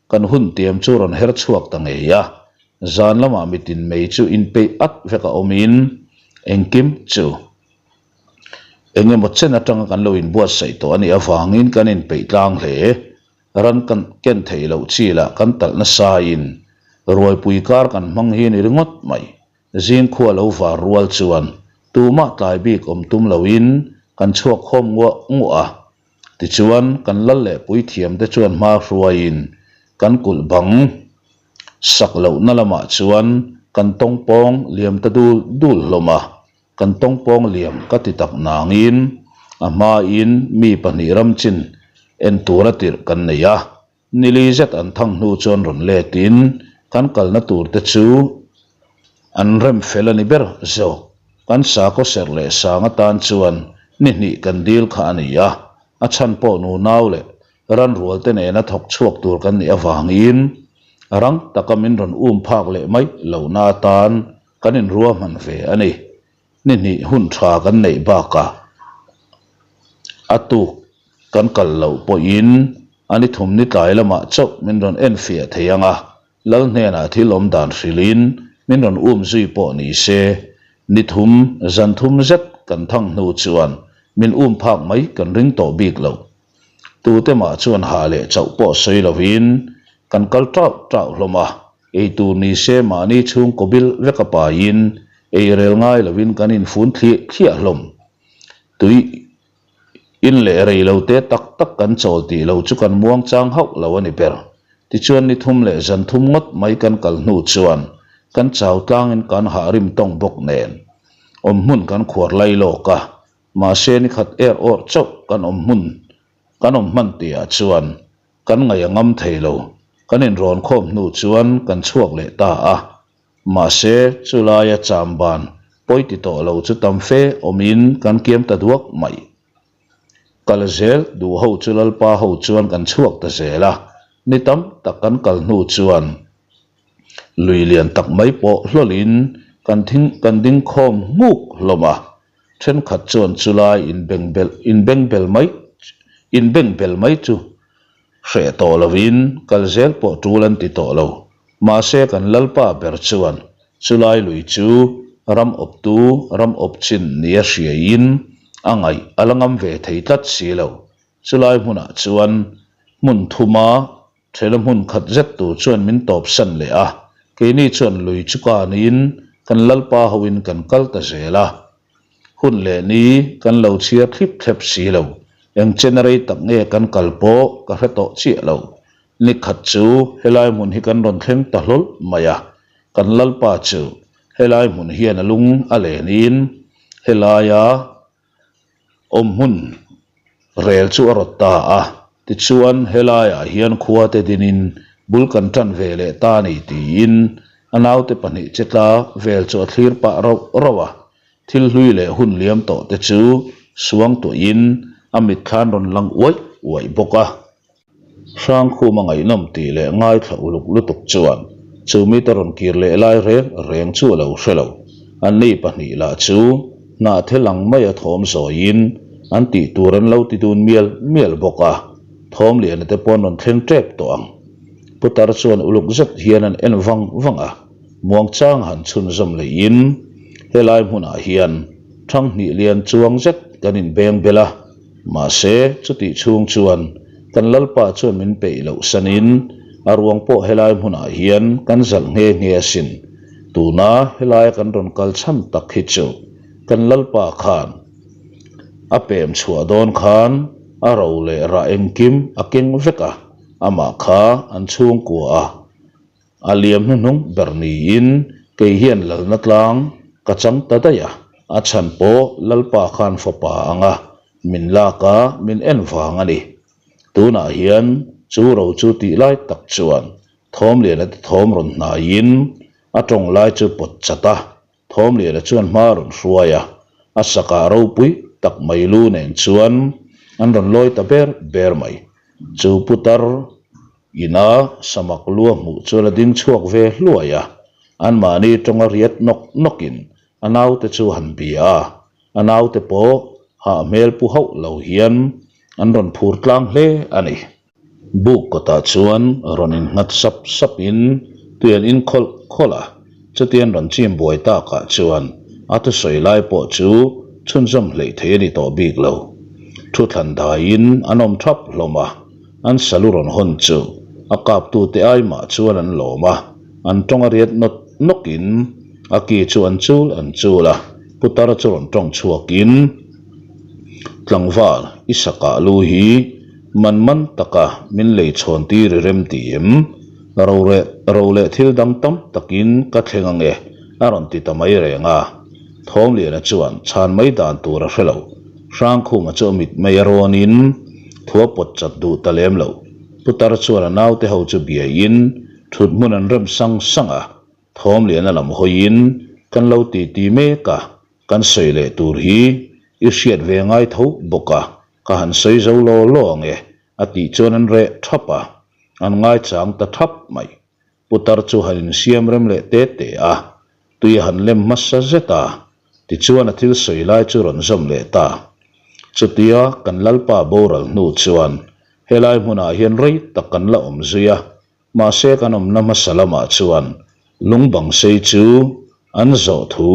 Kan hun tiam chu rawn her chhuak ta ngei a, zan lamah mitin mei chu inpeih at vek a awmin engkim chu eng emaw chen atanga kan lo inbuatsaih tawh a nih avangin kan inpeih tlang hle. Ran kan ken theih loh chi lah kan talh nasain ruaipui kar kan hmang hi a ni ringawt mai. Zingkhua lo var rual chuan tumah tlai bik awm tum loin kan chhuak khawm nguah nguah a. Tichuan kan lal leh puithiamte chuan hma hruaiin kan kulh bang sak lohna lamah chuan kan tawngpawng liam ta dul dul hlawm a. Kan tawngpawng liam ka ti tak nangin a hmain mi pahnih ramchin en tura tirh kan nei a. Nili zet an thang hnu chuan rawn letin kan kalna tur te chu an rem fel a ni ber zawk. Kan sakhaw serh leh sang atan chuan ni hnih kan dil kha a ni a, a chhan pawh nunau leh ranrual te nena thawk chhuak tur kan nih avangin rang taka min rawn um phak leh mai lohna atan kan inruahman ve a ni. Ni hnih hun tha kan neih bakah a tuk kan kal loh pawhin a ni thum ni tlai lamah chauh min rawn enfiah thei ang a, Lal hnenah thil awm dan hrilhin min rawn um zui pawh ni se, ni thum zan thum zet kan thang hnu chuan min um phak mai kan ring tawh bik lo. Tute mah chuan hah leh chauh pawh sawi lovin kan kal tauh tauh hlawm a, Eitur ni se mahni chhungkaw bil vek a paiin ei rel ngai lovin kan infun thliah thliah hlawm. Tui in leh rei lo te tak tak kan chawl tih lo chu kan muang chang hauh lo a ni ber. Tichuan ni thum leh zan thum ngawt mai kan kal hnu chuan kan chau tlangin kan hah rim tawng bawk nen awm hmun kan khuar lai lawk a, mahse ni khat er awrh chauh kan awm hmun kan awm hman tihah chuan Kan ngaih a ngam thei lo. Kan inrawn khawm hnu chuan kan chhuak leh ta a. Mahse, chulaia chamban pawi ti tawh lo chu tam fe awmin kan kiam ta duak mai. Kal zel duh ho chu Lalpa ho chuan kan chhuak ta zel a. Ni tam tak kan kal hnu chuan lui lian tak mai pawh hlawlin kan thing kan ding khawm nghuk hlawm a. Thenkhat chuan chulai inbengbel inbengbel mai inbengbel mai chu hreh tawh lovin kal zel pawh tul an ti tawh lo. Mahse kan Lalpa ber chuan chulai lui chu ram awptu ram awp chin nia hriaiin a ngaih a la ngam ve thei tlat si lo. Chulai hmunah chuan hmun thuma Thela hmun khat zet tur chuan min tawp san leh a, keini chuan lui chu kanin kan Lalpa hoin kan kal ta zel a. Hun leh ni kan lo chhiar thlip thlep si lo, eng chen rei tak nge kan kal pawh ka hre tawh chiah lo. Ni khat chu helai hmun hi kan rawn thleng ta hlawl mai a, kan Lalpa chu helai hmun hian a lung a lenin helaia Awm hmun rel chu a rawt ta a, tichuan helaiah hian khua te dinin bul kan tan ve leh ta a ni tiin a naute pahnih che tla vel chu a thlir pah rauh rauh a, thil hlui leh hun liam tawh te chu suang tuahin a mitthlan rawn lang uaih uaih bawk a. Hrangkhuma ngaihnawm tih leh ngaithla uluk lutuk chuan chu mite rawn kir leh lai reng reng chu a lo hre lo. Anni pahnih lah chu hnahthel ang maia thawm zawiin an tih tur an lo ti dun mial mial bawk a, thawm liana te pawh an rawn thleng tep tawh ang. Putar chuan uluk zet hian an en vang vang a, muangchang han chhunzawm leiin helai hmunah hian Thanghnih lian chuang zet kan inbeng bel a. Mahse, chutih chhung chuan kan Lalpa chuan min peih loh sanin a ruang pawh helai hmunah hian kan zalh nghe nghe asin. Tuna helaia kan rawn kal chhan tak hi chu kan Lalpa khan a pem chhuah dawn khan a ro leh rah engkim a keng vek a, amah kha an chhungkua a. A liam hnuhnung ber niin kei hian lalna tlang ka chang ta daih a, a chhan pawh Lalpa khan fapa anga min lak a, min en vang a ni. Tunah hian chu ro chu tih lai tak chuan Thawmliana te thawm rawn hnaiin a tawng lai chu pawt chat a, Thawmliana chuan hma a rawn hruai a, a sakah ropui tak mai lu nen chuan an rawn lawi ta ber ber mai. Chu putar Ina samak lu a hmuh chuan a ding chhuak ve hluai a. Anmahni tawnga riat nawk nawkin a naute chu han bia a, a naute pawh hah hmel pu hauh lo hian an rawn phur tlang hle a ni. Buk kawtah chuan rawn innghat sap sapin tui an inkhawlh khawlh a, chutian rawn chim buai takah chuan a thusawi lai pawh chu chhunzawm hleih thei a ni tawh bik lo. Thu thlan daiin an awm thap hlawm a, an salu rawn hawn chu a kaptute ai mah chuan an lawm a, an tawng a riat nawt nawkin a ki chu an chul an chul a, putar chu rawn tawng chhuakin tlangval i sakah lu hi Man man taka min lei chhawn tir i rem ti em? Ro leh ro leh thil dang tam takin ka thleng ange a rawn ti ta mai reng a. Thawmliana chuan chhan mai dan tur a hre lo. Hrangkhuma chu a mit mai a rawnin thu a pawt chat duh ta lem lo. Putar chuan a naute ho chu biaiin thut hmun an rem sang sang a. Thawmliana lam hawiin kan lo ti ti mek a, kan sawi leh tur hi i hriat ve ngai tho bawk a. Ka han sawi zo law law ang e, a tih chuan an reh thap a, an ngaichang ta thap mai. Putar chu han insiam rem leh te te a, tui a han lem hmasa zet a, tichuan a thil sawi lai chu rawn zawm leh ta. Chutia kan Lalpa boral hnu chuan helai hmunah hian rei tak kan la awm zui a, mahse kan awmna hmasa lamah chuan lungbang sei chu an zawh thu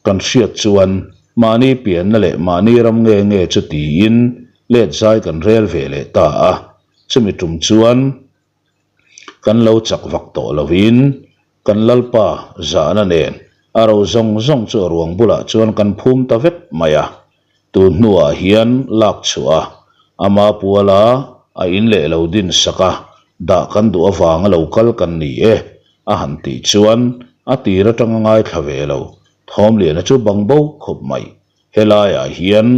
Kan hriat chuan mahni pianna leh mahni ram nge nge chu tiin let zai kan rel ve leh ta a, chumi tum chuan kan lo chak vak tawh lovin kan Lalpa zahna nen a ro zawng zawng chu a ruang bulah chuan kan phum ta vek mai a, tun hnuah hian lak chhuah a, ama puala a in leh lo din sak a, dah kan duh avanga lo kal kan ni e. A han tih chuan a tir atanga ngaithla ve lo Thawmliana chu bang bo khawp mai. Helaiah hian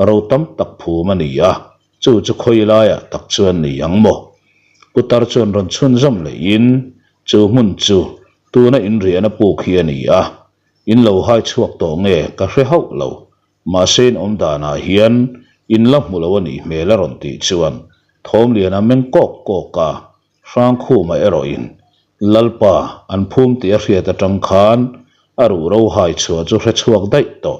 ro tam tak phum a ni a, chu chu khawi laiah tak chuan ni ang maw? Putar chuan rawn chhunzawm lehin chu hmun chu tuna inriahna puk hi a ni a, in lo hai chhuak tawh nge ka hre hauh lo, mahse in awm danah hian in la hmu lo a nih hmel a rawn tih chuan Thawmliana meng kawk kawk a, Hrangkhuma erawhin Lalpa an phum tih a hriat atang khan a ruh ro hai chhuah chu hre chhuak daih tawh.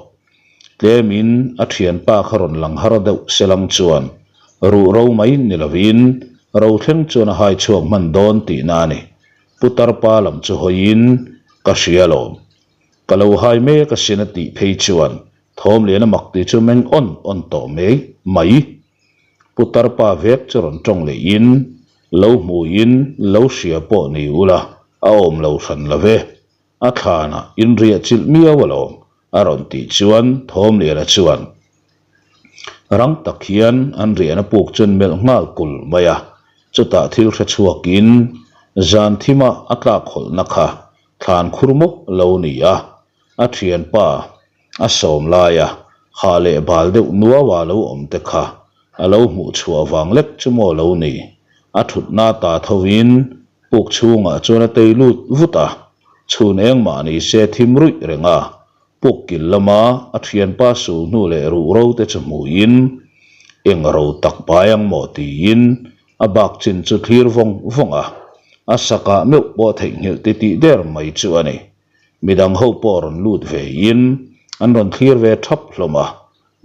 Tlemin a thianpa kha rawn lang har deuh selang chuan ruh ro mai ni lovin ro thleng chuan a hai chhuak hman dawn tihna a ni. Putar pa lam chu hawiin ka hria lawm. Ka lo hai mek asin a tih phei chuan Thawmliana mak tih chu meng awn awn tawh mai mai. Putar pa vek chu rawn tawng lehin, Lo hmuhin lo hria pawh ni ula, a awm lo hran lo ve. A thlanah inriah chilh miau alawm, a rawn tih chuan Thawmliana chuan rang tak hian an riahna puk chu an melh nghal kul mai a. Chutah thil hre chhuakin zan thima a tlak hawlhna kha thlan khur mawk lo ni a, a thianpa A sawm laia hah leh bal deuh nuaua lo awm te kha a lo hmuh chhuah vang lek chu maw lo ni. A thutna ta thovin puk chhungah chuan a tei lut vut a, chhun engmah ni se thim ruih reng a, puk kil lama a thianpa sul hnu leh ruh ro te chu hmuhin eng ro tak pai ang maw tiin a bak chin chu thlir vawng vawng a, a sakah meuh pawh theihnghilh titih der mai chu a ni. Midang ho pawh rawn lut ve in an rawn thlir ve thap hlawm a,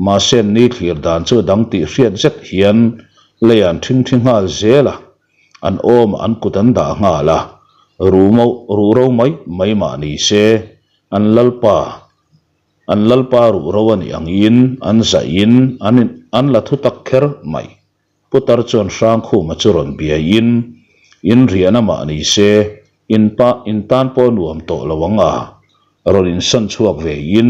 mahse an ni thlir dan chu a dang tih hriat zet hian lei an thingthi nghal zel a, an awm an kut an dah nghal a, ruh ro mai mai mah ni se an lalpa an lalpa ruh ro a nih angin an zaih in an la thu tak kher mai. Putar chuan Hrangkhuma chu rawn biaiin, In riahna mah ni se, in pa in tan pawh nuam tawh lo ang a. Rawn insan chhuak ve in,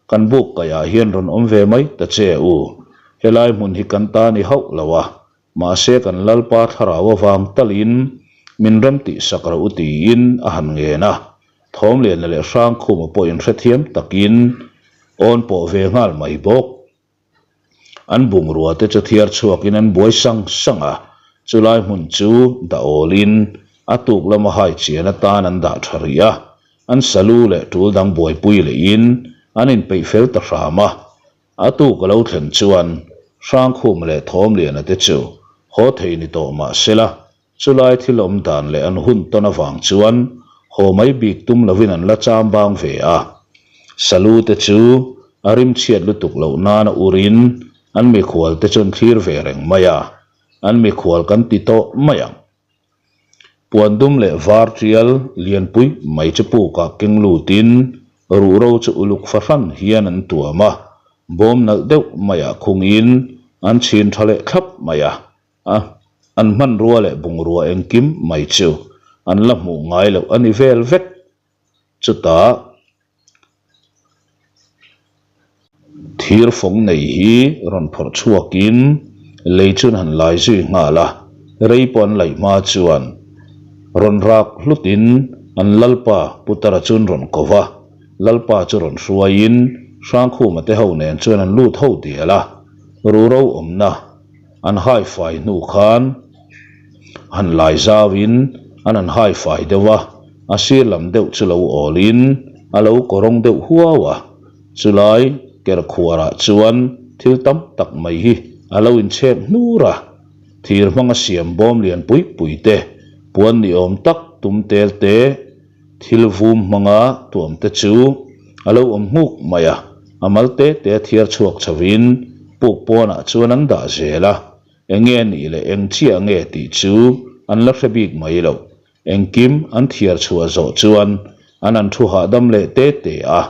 kan buk kaihah hian rawn awm ve mai ta che u. Helai hmun hi kan ta ni hauh lo a, mahse kan Lalpa thlarau avang talin min rem tih sak ro u tiin a han ngen a. Thawmliana leh Hrangkhuma pawh inhrethiam takin awn pawh ve nghal mai bawk. An bungrua te chu thiar chhuakin an buai sang sang a, chulai hmun chu dah awlin a tuk lama hai chian atan an dah tha rih a, an salu leh tul dang buaipui lehin an inpeih fel ta hram a. A tuk a lo thlen chuan Hrangkhuma leh Thawmliana te chu haw thei ni tawh mah sela, Chulai thil awm dan leh an hun tawn avang chuan Haw mai bik tum lovin an la cham bang ve a. Salu te chu a rimchhiat lutuk loh nana urin an mikhual te chu an thlir ve reng mai a, an mikhual kan ti tawh mai ang. Puan dum leh var tial lianpui mai chu pukah keng lutin ruhro chu uluk fahran hian an tuam a, bawm nalh deuh maiah khungin an chhin tha leh thlap mai a, a an hmanrua leh bungrua engkim mai chu an la hmuh ngai loh a ni vel vek. Chutah thir fawng nei hi rawn phawrh chhuakin lei chu an han lai zui nghal a, rei pawh an laih hma chuan rawn rak hlutin an Lalpa Putara chu an rawn ko va, Lalpa chu rawn hruaiin Hrangkhuma te ho nen chuan an lut ho dial a, Ruro awmna an hai fai hnu khan han lai zauin an han hai fai deuh a, a sir lam deuh chu lo awlin a lo kawrawng deuh huau a, chulai kerkhuarah chuan thil tam tak mai hi a lo inchhek hnur a, thir hmanga siam bawm lian pui pui te, puan ni awm tak tum tel te, Thil vum hmanga tuam te chu a lo awm nghuk mai a, a mal te te a thiar chhuak chhovin puk pawnah chuan an dah zel a, eng nge nih leh eng chiah nge tih chu an la hre bik mai lo. Engkim an thiar chhuah zawh chuan an an thu hahdam leh te te a.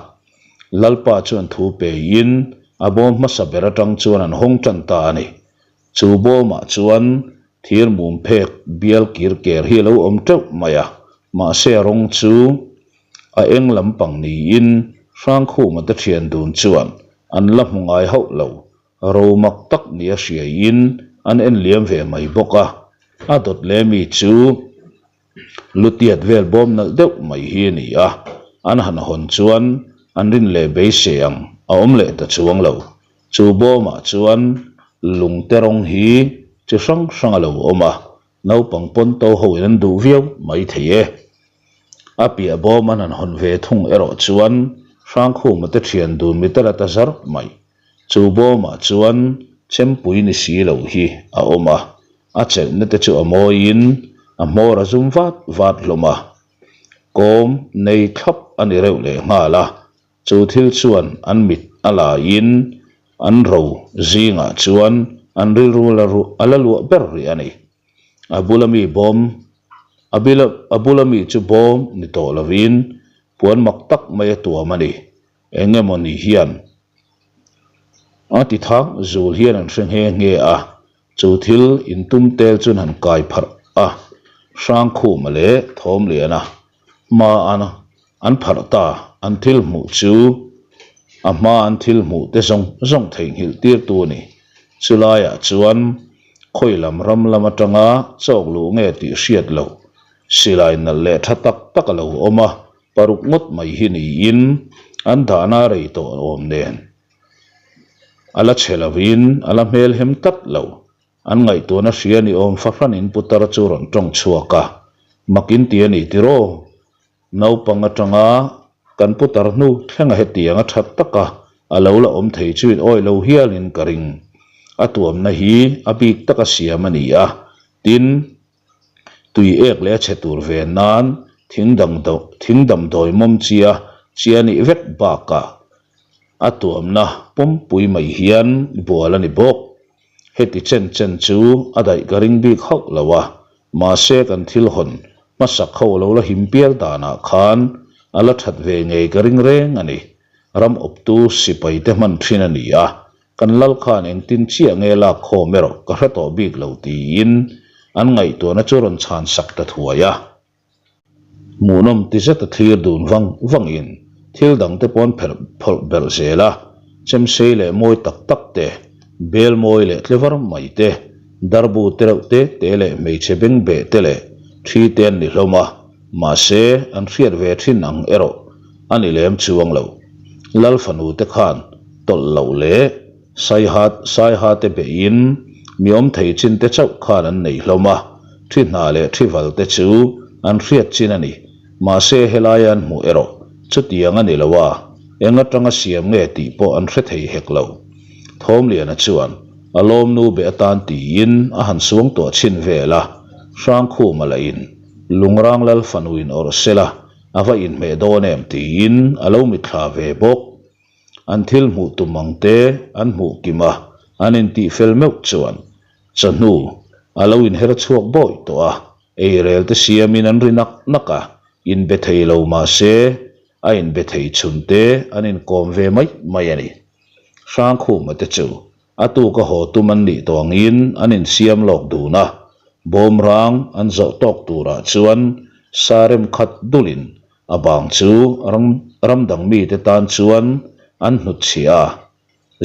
Lalpa chuan thu peiin a bawm hmasa ber atang chuan an hawng tan ta a ni. Chu bawmah chuan thir mum phek bial kir ker hi a lo awm teuh mai a, mahse a rawng chu a eng lampang niin Hrangkhuma te thian dun chuan an la hmu ngai hauh lo, ro mak tak nia hriaiin an en liam ve mai bawk a, a dawt leh mi chu Lutiat vel bawm nalh deuh mai hi a ni a, an han hawn chuan an rin leh beisei ang a awm leh ta chuang lo. Chu bawmah chuan lungte rawng hi chi hrang hrang a lo awm a, naupang pawn to hoin an duh viau mai thei e. A piah bawm an han hawn ve thung erawh chuan Hrangkhuma te thian dun mi te la ta zar mai. Chu bawmah chuan chempui ni si lo hi a awm a, a chelhna te chu a mawiin a hmawr a zum vat vat hlawm a, kawm nei thlap a ni reuh leh nghal a, chu thil chuan an mit a laiin an ro zingah chuan an rilru a la luah ber rih a ni. A bula mi bawm a a bula mi chu bawm ni tawh lovin puan mak tak mai a tuam a ni. Eng emaw ni hian a ti thak zul hian an hre nghe nghe a, chu thil intum tel chuan han kai pharh a, Hrangkhuma leh Thawmliana hma an an pharh ta, an thil hmuh chu a hma an thil hmuh te zawng zawng theihnghilh tirtu a ni. Chulaiah chuan khawi lam ram lam atanga chawk luh nge tih hriat loh silai nalh leh tha tak tak a lo awm a, Paruk ngawt mai hi niin an dahna rei tawh awm nen a la chhe lovin a la hmelhem tlat lo. An ngaihtuahna hria ni awm fahranin putar chu rawn tawng chhuak a, mak in ti a ni tiraw? Naupang atanga kan putar hnu thlenga hetianga that taka a lo la awm thei chu in awih lo hialin ka ring. A tuamna hi a bik taka siam a ni a, tin, Tui ek leh a chhe tur ve nan thing thing damdawi mawm chia chia nih vek bakah a tuamna pawmpui mai hian bual a ni bawk. Heti chen chen chu a daih ka ring bik hauh lo a, mahse kan thil hawn hmasak ho lo la him pial danah khan a la that ve ngei ka ring reng a ni. Ram awptu sipai te hman thin a ni a, Kan lal khan engtin chiah nge lak khawm erawh ka hre tawh bik lo tiin an ngaihtuahna chu rawn chhan sak ta thuai a. Hmuhnawm ti zet a thlir dun vang vangin thil dang te pawn pherh phawlh belh zel a, chemsei leh mawi tak tak te, bel mawi leh tlevar mai te, darbu te reuh te te leh hmeichhe bengbeh te leh thi te an ni hlawm a, mahse an hriat ve thin ang erawh a ni lem chuang lo. Lal fanu te khan tawlh loh leh Saiha Saiha te beihin mi awm thei chin te chauh khan an nei hlawm a, thi hna leh thi val te chu an hriat chin a ni. Mahse helaia an hmuh erawh chutiang a ni lo a, eng atanga siam nge tih pawh an hre thei hek lo. Thawmliana chuan a lawmnu be atan tiin a han suang tuah chhin vel a, Hrangkhuma lahin Lungrang Lal fanuin awrh sela. a va inhmeh dawn em tiin a lo mitthla ve bawk. An thil hmuh tum ang te an hmuh kim a, an intih fel meuh chuan chawhnu a lo inher chhuak bawi tawh a, eirel te siamin an ri nak nak a, inbe thei lo mahse a inbe thei chhun te an inkawm ve mai mai a ni. Hrangkhuma te chu a tuka haw tum an nih tawh angin an insiam lawk dun a, bawmrang an zawh tawk turah chuan sa rem khat dulin a bang chu ram dang mite tan chuan an hnutchhiah a,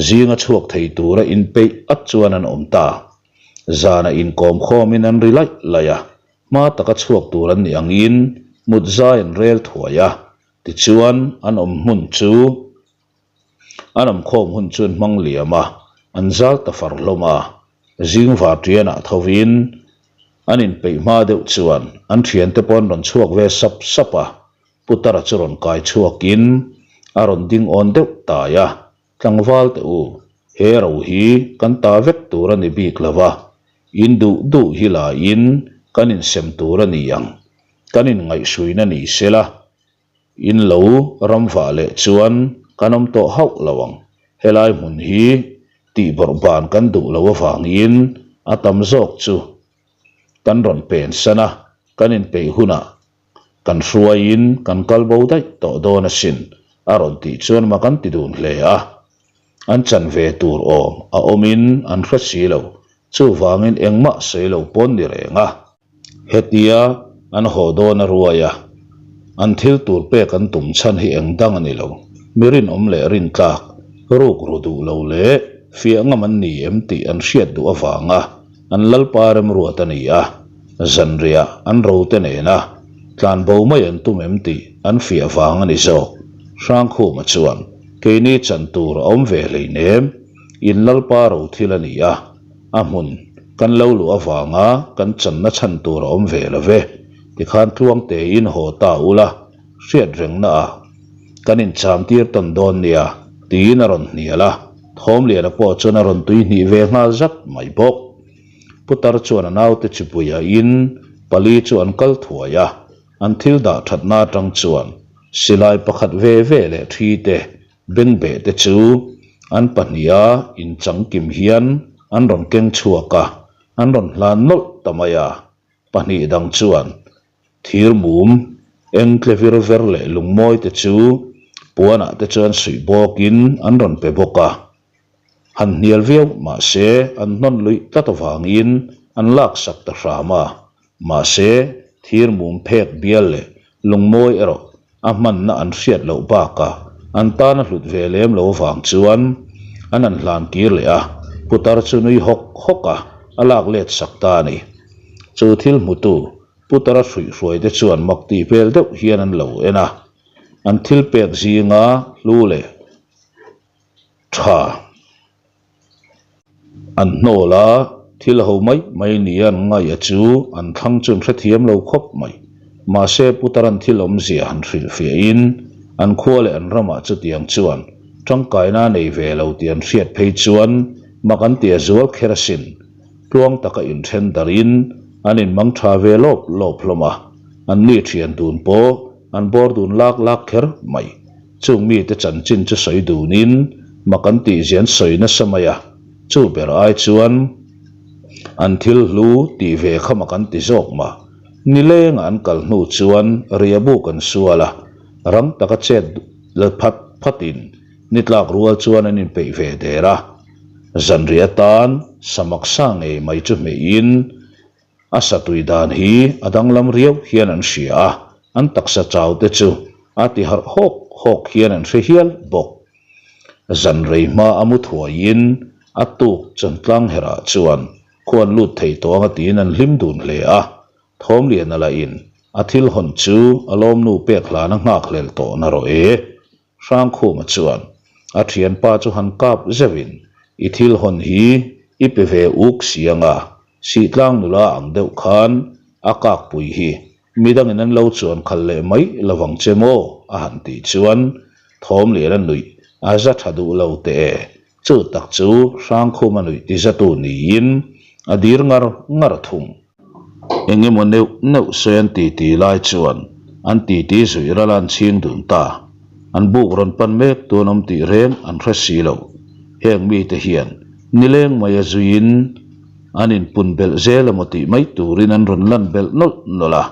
zinga chhuak thei tura inpeih at chuan an awm ta. Zanah inkawm khawmin an ri laih laih a, hma taka chhuak tur an nih angin mut zai an rel thuai a, tichuan an awm hmun chu An awmkhawm hun chu an hmang liam a, an zal ta far hlawm a. Zing varṭianah thovin an inpeih hma deuh chuan an ṭhiante pawh an rawn chhuak ve sap sap a. Putara chu rawn kai chhuakin a rawn ding awn deuh tai a, Tlangval teh u, he ro hi kan ta vek tur a ni bik lo va, in duh duh hi laiin kan insem tur a ni ang, kan inngaihhruina ni sela, In lo ram vah leh chuan kan awm tawh hauh lo ang. Helai hmun hi tih bawrh ban kan duh lo avangin a tam zawk chu kan rawn pen san a, kan inpeih hunah kan hruaiin kan kal bo daih tawh dawn asin a rawn tih chuan mak an ti dun hle a. An chan ve tur awm a awmin an hre si lo, chuvangin engmah sawi lo pawn ni reng a. Hetia an haw dawn a ruai a, an thil tur pek an tum chhan hi eng dang a ni lo. Mi rinawm leh rintlak, ruk ru duh lo leh fiah ngam an ni em tih an hriat duh avanga an lalpa remruat a ni a, zanriah an rote nena tlanbo mai an tum em tih an fiah vang a ni zawk. Hrangkhuma chuan, Keini chan tur a awm ve hleinem, in lalpa ro thil a ni a, A hmun kan lo luh avanga kan channa chhan tur a awm ve lo ve, tikhan tluang tein haw ta ula, hriat rengna ah kan incham tir tawn dawn nia, tiin a rawn hnial a, Thawmliana pawh chuan a rawn tui hnih ve nghal zat mai bawk. Putar chuan a naute chipuiah in pali chu an kal thuai a, an thil dah thatna atang chuan silai pakhat ve ve leh thi te Bengbeh te chu an pahniha inchangkim hian an rawn keng chhuak a, an rawn hlan nawlh ta mai a. Pahnih dang chuan thir mum eng tle vir ver leh lungmawi te chu puanah te chuan suih bawkin an rawn pe bawk a. Han hnial viau mahse an hnawn luih tlat avangin an laksak ta hram a. Mahse, thir mum phek bial leh lungmawi erawh a hmanna an hriat loh bakah an tan a hlut ve lem lo avang chuan an han hlan kir leh a, putar chu nui hawk hawk a, a lak let sak ta a ni. Chu thil hmutu putara hruihhruai te chuan mak tih hmel deuh hian an lo en a, an thil pek zinga hlu leh tha. An hnawl a, thil ho mai mai nia an ngaih a chu an thlang chu an hrethiam lo khawp mai. Mahse Putaran thil awmzia han hrilhfiahin an khua leh an ramah chutiang chuan tangkaina a nei ve lo tih an hriat phei chuan mak an ti a zual kher asin. Tluang taka inthen darin an inmang tha ve lawp lawp hlawm a, an ni thian dun pawh an bawr dun lak lak kher mai. Chung mite chanchin chu sawi dunin mak an tihzia an sawi nasa mai a, chu ber ai chuan an thil hlu tih ve kha mak an ti zawk mah. Nilengah an kal hnu chuan riahbuk an sual a, rang taka chet la phat phatin ni tlak rual chuan an inpeih ve der a. Zanriah atan samak sa ngei mai chu hmeihin A satui dan hi a danglam riau hian an hria a, an taksa chau te chu a ti harh hawk hawk hian an hre hial bawk. Zan rei hma a mu thuaiin a tuk chantlang herah chuan khuan lut thei tawh anga tiin an hlim dun hle a, Thawmliana lahin a thil hawn chu a lawmnu pek hlan a nghakhlel tawh na rawh e. Hrangkhuma chuan a thianpa chu han kap zeuhin, I thil hawn hi i pe ve uk si anga, Sihtlang nula ang deuh khan a kakpui hi midangin an lo chuan khalh leh mai lovang che maw? a han tih chuan Thawmlian a nuih a za tha duh lo teh e. Chu tak chu Hrangkhuma nuih tizatu niin a dir ngar ngar thung. Eng emaw neuh neuh sawi an ti ti lai chuan. An titi zuih ral a an chhing dun ta. An buk rawn pan mek tu an awm tih reng an hre si lo. Heng mite hian nileng mai a zuiin an inpun belh zel emaw tih mai turin an rawn lan belh nawlh nawlh a.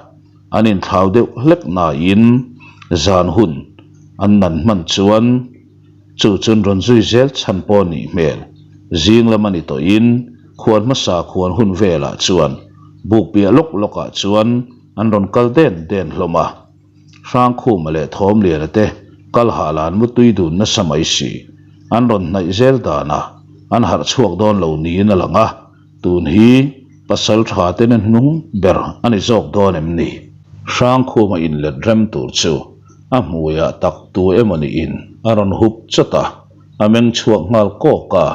An inthlau deuh hlek nain zan hun an nan hman chuan chu chun rawn zui zel chhan pawh a nih hmel. Zing lam a ni tawhin khuan hmasa khuan hun velah chuan buk piah lawk lawkah chuan an rawn kal den den hlawm a. Hrangkhuma leh Thawmliana te kal hah la an mutui dun nasa mai si. An rawn hnaih zel danah an harh chhuak dawn lo niin a lang a, tun hi pasal tha te na hnung ber a ni zawk dawn em ni? Hrangkhuma inlet rem tur chu a hmuiah tak tu emaw niin a rawn hup chawt a, a meng chhuak nghal kawk a,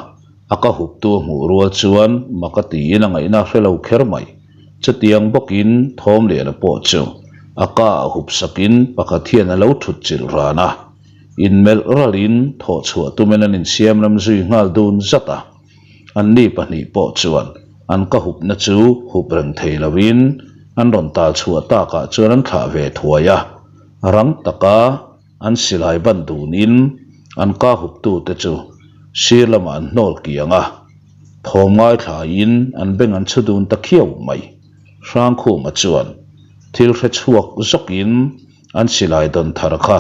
a ka huptu a hmuh rual chuan mak a tiin a ngaihna a hre lo kher mai. Chutiang bawkin Thawmliana pawh chu a ka a hup sakin pakhat hian a lo thut chilh ran a, inmelh ralin thawh chhuah tumin an insiam ram zui nghal dun zat a. Anni pahnih pawh chuan an ka hupna chu hup reng thei loin an rawn tal chhuah takah chuan an thlah ve thuai a, rang taka an silai ban dunin an ka huptute chu sir lamah an hnawl kiang a. Thawm ngaithlaiin an beng an chhu dun ta khiau mai. Hrangkhuma chuan thil hre chhuak zawkin an silai dawn thar kha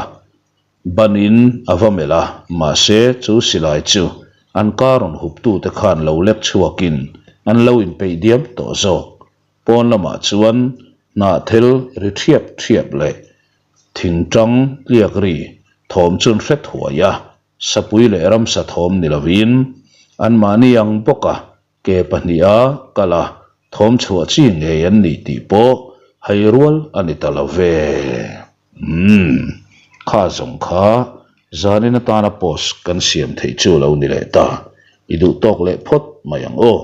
banin a va melh a, mahse chu silai chu an ka rawn huptute khan lo lek chhuakin an lo inpeih diam tawh zawk. Pawn lamah chuan hnahthel ri thiap thiap leh thingtang tliak ri thawm chu an hre thuai a. Sapui leh ramsa thawm ni lovin anmahni ang bawka ke pahniha kal a thawm chhuah chi ngei an ni tih pawh hai rual a ni ta lo ve. Umm, kha zawng kha zanin atana post kan siam theih chu lo ni leh ta. I duh tawk leh phawt mai ang aw.